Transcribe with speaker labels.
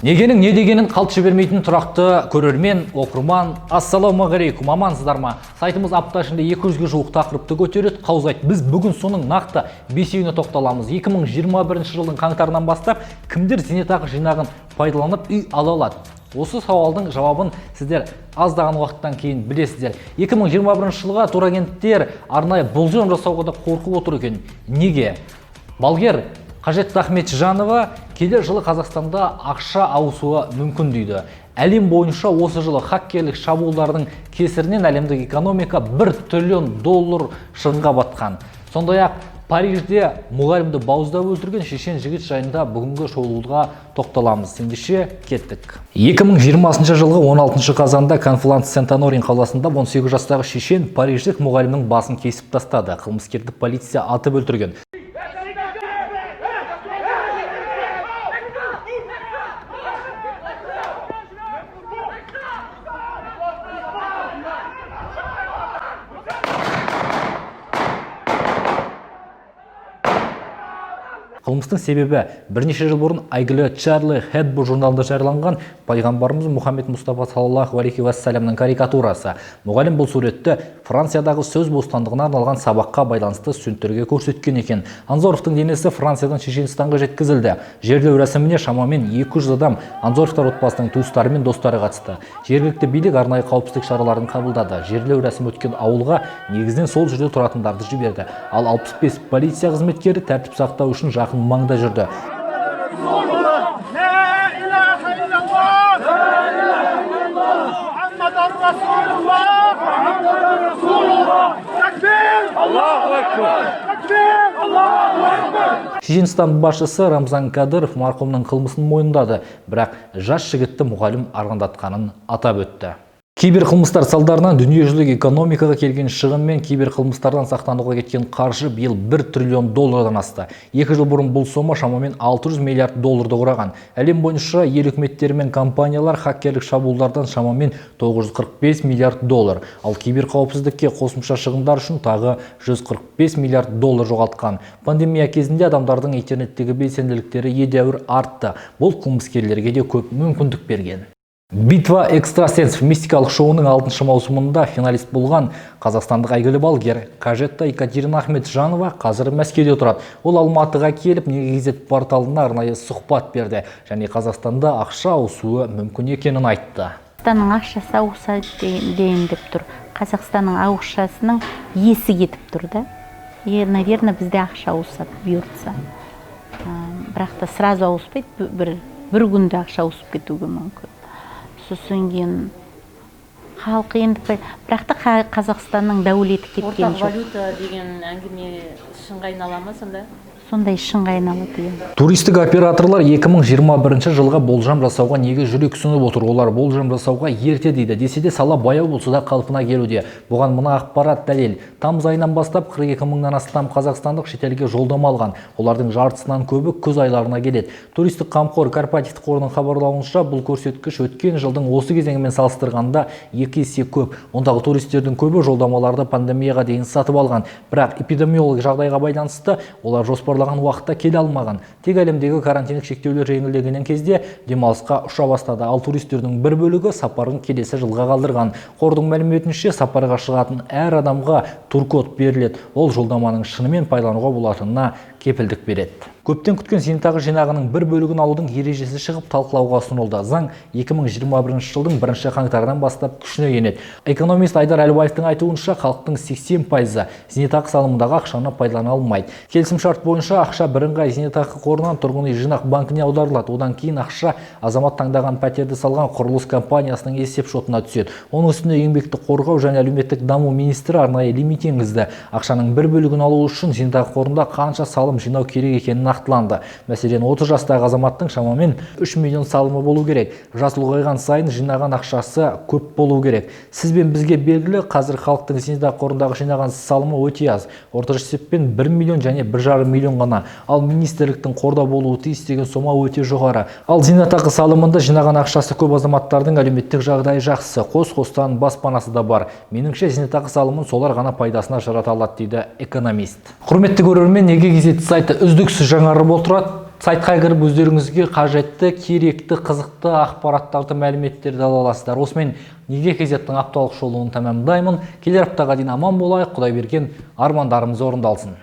Speaker 1: Негенің не дегенін қалт жібермейтін тұрақты көрермен, оқырман, ассалаумағалейкум, амансыздар ма? Сайтымыз апта ішінде 200-ге жуық тақырыпты көтереді, қаузайды. Біз бүгін соның нақты бесеуіне тоқталамыз. 2021 жылдың қаңтарынан бастап кімдер зейнетақы жинағын пайдаланып үй ала алады? Осы сауалдың жауабын сіздер аздаған уақыттан кейін білесіздер. 2021 жылға турагенттер арнайы болжам жасауға да қорқып отыр екен. Неге? Балгер Қажетті Ахметжанова келер жылы Қазақстанда ақша ауысуы мүмкін дейді. Әлем бойынша осы жылы хаккерлік шабуылдардың кесірінен әлемдік экономика 1 триллион доллар шығынға батқан. Сондай-ақ Парижде мұғалімді бауыздап өлтірген шешен жігіт жайында бүгінгі шолуға тоқталамыз. Ендеше кеттік. 2020 жылғы 16 қазанда Конфланс Сент-Онорин қаласында 18 жастағы шешен париждік мұғалімнің басын кесіп тастады. Қылмыскерді полиция атып өлтірген. Қылмыстың себебі бірнеше жыл бұрын әйгілі Чарли Хебдо журналында жарияланған пайғамбарымыз Мұхаммед Мұстафа саллаллаху алейхи уассаламның карикатурасы. Мұғалім бұл суретті Франциядағы сөз бостандығына арналған сабаққа байланысты студенттерге көрсеткен екен. Анзоровтың денесі Франциядан Шешенстанға жеткізілді. Жерлеу рәсіміне шамамен 200 адам, Анзоровтар отбасының туыстары мен достары қатысты. Жергілікті билік арнайы қауіпсіздік шараларын қабылдады. Жерлеу рәсімі өткен ауылға негізінен сол жерде тұратындарды жіберді. Ал 65 полиция қызметкері тәртіп сақтау үшін жақын маңда жүрді.
Speaker 2: لا إله إلا الله، لا إله إلا الله، محمد رسول الله، محمد رسول الله، تكبير، الله أكبر، تكبير، الله أكبر.
Speaker 1: Шешенстан басшысы Рамзан Кадыров марқұмның қылмысын мойындады, бірақ жас жігітті мұғалім арандатқанын атап өтті. Киберқылмыстар салдарынан дүниежүзілік экономикаға келген шығын мен киберқылмыстардан сақтануға кеткен қаржы биыл 1 триллион доллардан асты. 2 жыл бұрын бұл сома шамамен 600 миллиард долларды құраған. Әлем бойынша ел үкіметтері мен компаниялар хаккерлік шабуылдардан шамамен 945 миллиард доллар, ал киберқауіпсіздікке қосымша шығындар үшін тағы 145 миллиард доллар жоғалтқан. Пандемия кезінде адамдардың интернеттегі белсенділіктері едәуір артты. Бұл қылмыскерлерге де көп мүмкіндік берген. «Битва экстрасенсов» мистикалық шоуының 6 маусымында финалист болған қазақстандық әйгілі балгер Қажетта Екатерина Ахметжанова қазір Мәскеуде тұрады. Ол Алматыға келіп, Неге порталына арнайы сұхбат берді және Қазақстанда ақша ауысуы мүмкін екенін айтты.
Speaker 3: Қазақстанның ақшасы ауысады дейін деп тұр. Қазақстанның ақшасының есі кетіп тұр да. И, наверное, бізде ақша ауысады, бұйыртса. Бірақ та сразу ауыспайды, бір күнде ақша ауысып кетуге мүмкін. Сосын кейін халық енді бірақ та Қазақстанның дәулеті кеткен
Speaker 4: Ортақ
Speaker 3: жоқ.
Speaker 4: валюта деген әңгіме шынға айнала ма сонда?
Speaker 3: Сондай шынға айналады, иә.
Speaker 1: Туристік операторлар 2021 жылға болжам жасауға неге жүрексініп отыр? Олар болжам жасауға ерте дейді. Десе де, сала баяу болса да қалпына келуде. Бұған мына ақпарат дәлел. Тамыз айынан бастап 42 мыңнан астам қазақстандық шетелге жолдама алған. Олардың жартысынан көбі күз айларына келеді. Туристік қамқор корпоративтік қорының хабарлауынша, бұл көрсеткіш өткен жылдың осы кезеңімен салыстырғанда 2 есе көп. Ондағы туристердің көбі жолдамаларды пандемияға дейін сатып алған. Бірақ эпидемиологиялық жағдайға байланысты олар жоспарлаған уақытта келе алмаған. Тек әлемдегі карантиндік шектеулер жеңілдеген кезде демалысқа ұша бастады. Ал туристердің бір бөлігі сапарын келесі жылға қалдырған. Қордың мәліметінше, сапарға шығатын әр адамға туркод беріледі. Ол жолдаманың шынымен пайдалануға болатынына кепілдік береді. Көптен күткен зейнетақы жинағының бір бөлігін алудың ережесі шығып, талқылауға ұсынылды. Заң 2021 жылдың бірінші қаңтарынан бастап күшіне енеді. Экономист Айдар Әлібаевтың айтуынша, халықтың 80%-ы зейнетақы салымындағы ақшаны пайдалана алмайды. Келісімшарт бойынша ақша бірыңғай зейнетақы қорынан тұрғын үй жинақ банкіне аударылады. Одан кейін ақша азамат таңдаған пәтерді салған құрылыс компаниясының есеп шотына түседі. Оның үстіне еңбекті қорғау және әлеуметтік даму министрі арнайы лимит енгізді. Ақшаның бір бөлігін алу үшін зейнетақы қорында қанша салым жинау керек екені нақтыланды. Мәселен, 30 жастағы азаматтың шамамен 3 миллион салымы болу керек. Жас ұлғайған сайын жинаған ақшасы көп болу керек. Сіз бен бізге белгілі, қазір халықтың зейнетақы қорындағы жинаған салымы өте аз. Орташа есеппен 1 миллион және 1,5 миллион ғана. Ал министрліктің қорда болуы тиіс деген сома өте жоғары. Ал зейнетақы салымында жинаған ақшасы көп азаматтардың әлеуметтік жағдайы жақсы. Қос-қостан баспанасы да бар. Меніңше, зейнетақы салымын солар ғана пайдасына жарата алады, дейді экономист. Құрметті көрермен, Неге Кезет сайты үздіксіз жаңарып отырады. Сайтқа кіріп, өздеріңізге қажетті, керекті, қызықты ақпараттарды, мәліметтерді ала аласыздар. Осымен Неге kz-тің апталық шолуын тәмамдаймын. Келер аптаға дейін аман болайық, Құдай берген армандарымыз орындалсын.